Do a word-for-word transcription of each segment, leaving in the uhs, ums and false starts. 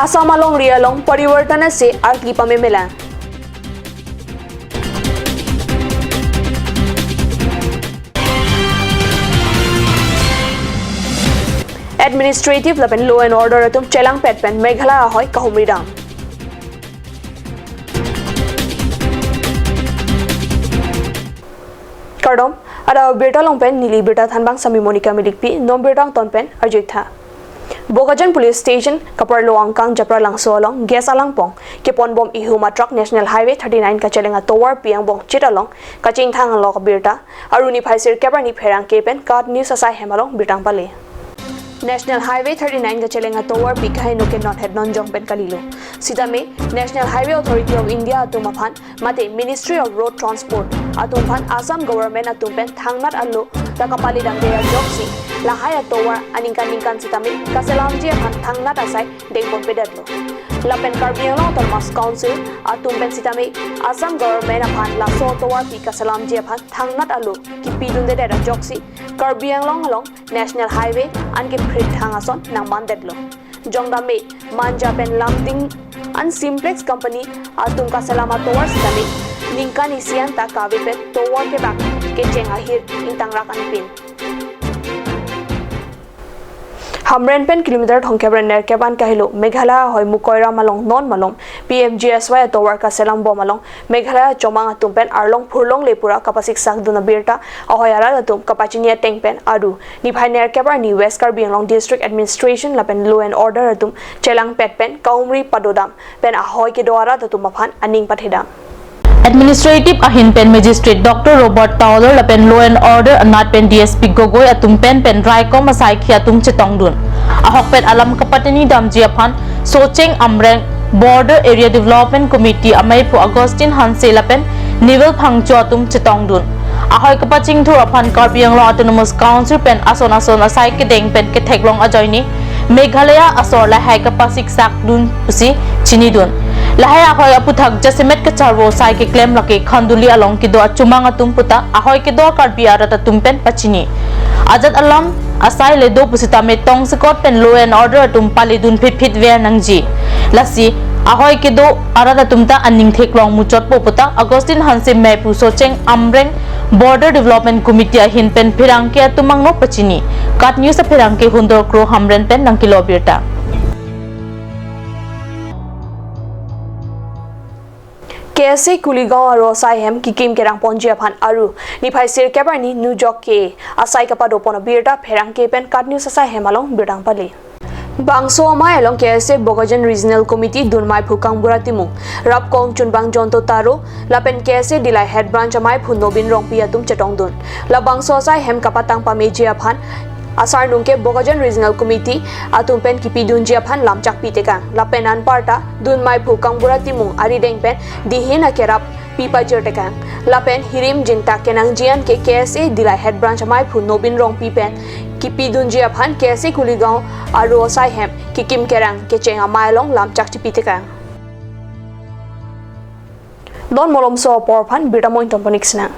Assam alongri along parivartan ase arkli pamemelang. Administrative lapen law and order atum chelangpet pen Meghalaya ahoi kahumri dam. Kardom, adap abirta along pen neli birta thanbang Sami Monica Milikpi, non birta angton pen arju-ik tha. Bokajan Police Station kaparlo angkang Japralangso along gas alangpong keponbom ihum a-truck National Highway thirty-nine kacheleng atovarpi angbong chit along kachingthang alok abirta, arni phai sirkep arni pherangke pen KAT News asai hem along birta nangpale. National Highway thirty-nine kacheleng atovarpi kaheno ke non het non jong pen kalilo. Sitame National Highway Authority of India atum aphan mate Ministry of Road Transport atum aphan Assam Government atum pen thangnat alo ta kapale damde ajoksi lahai atovar aningkan ningkan sitame kaselamji aphan thangnat asai dengponpedetlo. Lapen Karbi Anglong Autonomous Council atum pen sitame Assam Government aphan laso atovarpi kaselamji aphan thangnat alo kipidundedet ajoksi Karbi Anglong along National Highway anke phrit thang ason nangmandetlo. Jongdam me Manja pen Lumding an Simplex Company atum kaselam atovar sitame ningkan isi anta kave pen tovar kebak kecheng ahir ingtangrak anpin. Hamren pen kilometer thomkep ra nerkep an kahelo Meghalaya ahoi Mukoiram along non malom P M G S Y atovar kaselambom along Meghalaya chomang atum pen arlong phurlongle pura kapasiksak dun abirta ahoi arat atum kapachini ateng pen aru niphai nerkep arni West Karbi Anglong District Administration lapen Law and Order atum chelangpet pen kahumri padodam pen ahoi kedo arat atum aphan aning pathedam. Administrative ahin pen Magistrate Doctor Robert Towler lapen Law and Order anat pen D S P Gogoi atum pen pen raikom asaikhi atum chetongdun. Ahokpet alam kapatini damji aphan Socheng Amreng Border Area Development Committee ameiphu Augustine Hanse lapen Nivel Phangcho atum chetongdun. Ahoi kapachingthur aphan Karbi Anglong Autonomous Council pen ason ason asai kedeng pen ketheklong ajoine Meghalaya asor lahai kapasiksak dun pusi chinidun. Lahai ahoi aputhak jasemet kacharvo asai keklem lake Khanduli along kedo achomang atum puta ahoi kedo Karbi arat atum pen pachini. Ajat alam asai le do pusitame tongsekot pen Law and Order atum paledun phitphit ver nangji. Lasi ahoi kedo arat atum ta aning theklong muchotpo puta Augustine Hanse meiphu Socheng Amreng Border Development Committee ahin pen pherangke atum angno pachini. KAT News apherangke Hundor Kro Hamren pen nangkelo birta. K S A Kuligaon aro asai hem kikim kerang ponji aphan aru niphai sirkep arni nujok ke asai kapadopon abirta pherangke pen KAT News asai hem along birta nangpale. Bangso amei along K S A Bokajan Regional Committee dunmeiphu Kangbura Timung, Rapkong Chunbang Jonto Taro, lapen K S A Dillai Head Branch ameiphu Nobin Rongpi atum chetongdun. Labangso asai hem kapatang pameji aphan asarnung ke Bokajan Regional Committee atum pen kipidunji aphan lamchak pitekang. Lapen anparta dunmeiphu Kangbura Timung arideng pen dihin akerap pipajirtekang. Lapen hirim jingtak kenangji an ke K S A Dillai Head Branch ameiphu Nobin Rongpi pen kipidunji aphan K S A Kuligaon aro asai hem kikim kerang kecheng amei along lamchak chipitekang. Non malomso apor aphan birta mo ington panik sinang.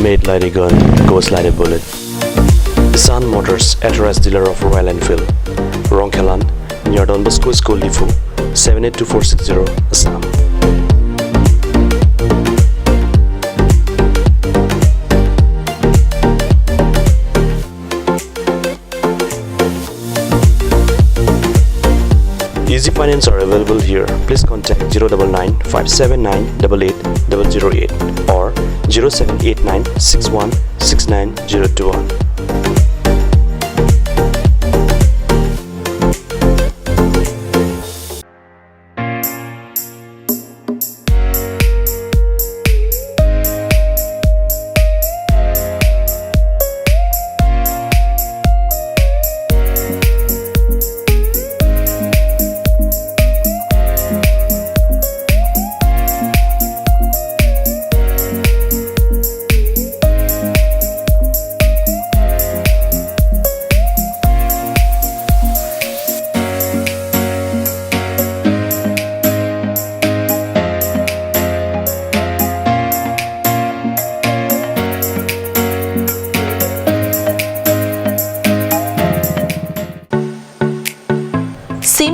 Made like a gun, goes like a bullet. Sun Motors, authorized dealer of Royal Enfield. Rongkhelan, near Don Bosco School, Diphu, seven eight two four six zero, Assam. Easy Finance are available here. Please contact zero double nine five seven nine double eight double zero eight or zero seven eight nine six one six nine zero two one.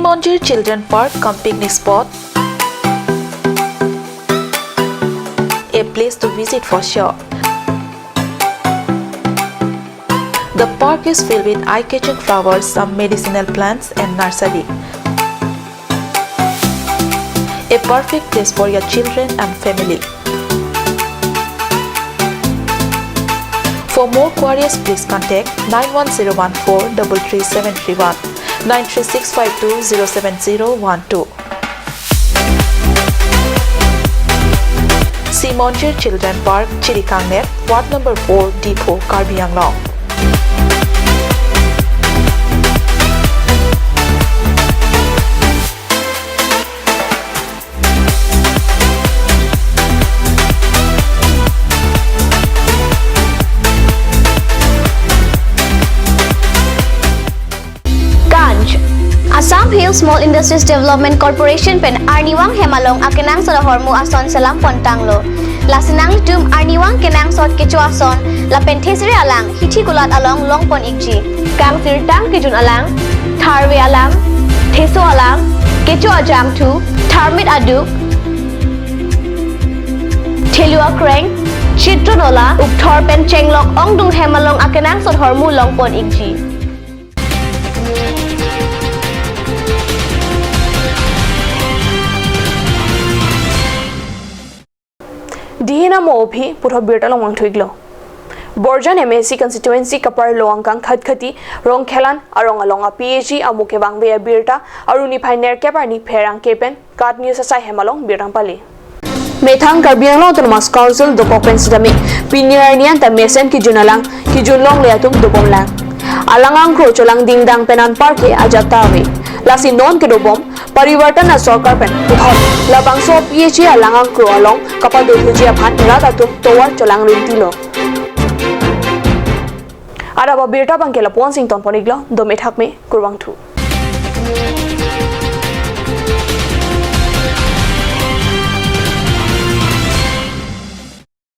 Monjir Children Park cum picnic spot, a place to visit for sure. The park is filled with eye-catching flowers, some medicinal plants and nursery. A perfect place for your children and family. For more queries, please contact nine one zero one four double three seven three one, nine three six five two zero seven zero one two. Simonjir Children Park, Chirikangnet, Ward number four, Diphu, Karbi Anglong. Ganj. Assam Hill Small Industries Development Corporation pen arnivang hem along akenangsot ahormu ason selam pontanglo. Lasi nanglitum arnivang kenangsot kecho ason lapen thesere alang hithi kulat along longpon ikji. Kangsirtang kejun alang, tharve alang, theso alang, kecho ajangthu, tharmit aduk, thelu akreng, chitro nola, ukthor pen chenglok ongdung hem along akenangsot ahormu longpon ikji. Dihina mo ophi puthot birta longmang thuiklo. Borjan M A C constituency kaparlo angkang Khatkhati Rongkhelan arong along a P H E amu kevangve abirta aruni phai nerkep arni pherangke pen KAT News asai hem along birta pali. Methang Karbi Anglong Autonomous Council dokok pen sitame pini arni anta mesen kejun alang kejun longle atum dobomlang. Alang angkro cholang dingdang pen anparke ajat ta ave. Lasi non kedobom Parivartan Sorkar pen puthot labangso P H E alang angkro along kapadothuji aphan rat atum tovar cholang rintilo. Adap abirta abangke lapu-an sington pon iklo, dome thakme, kurvangthu.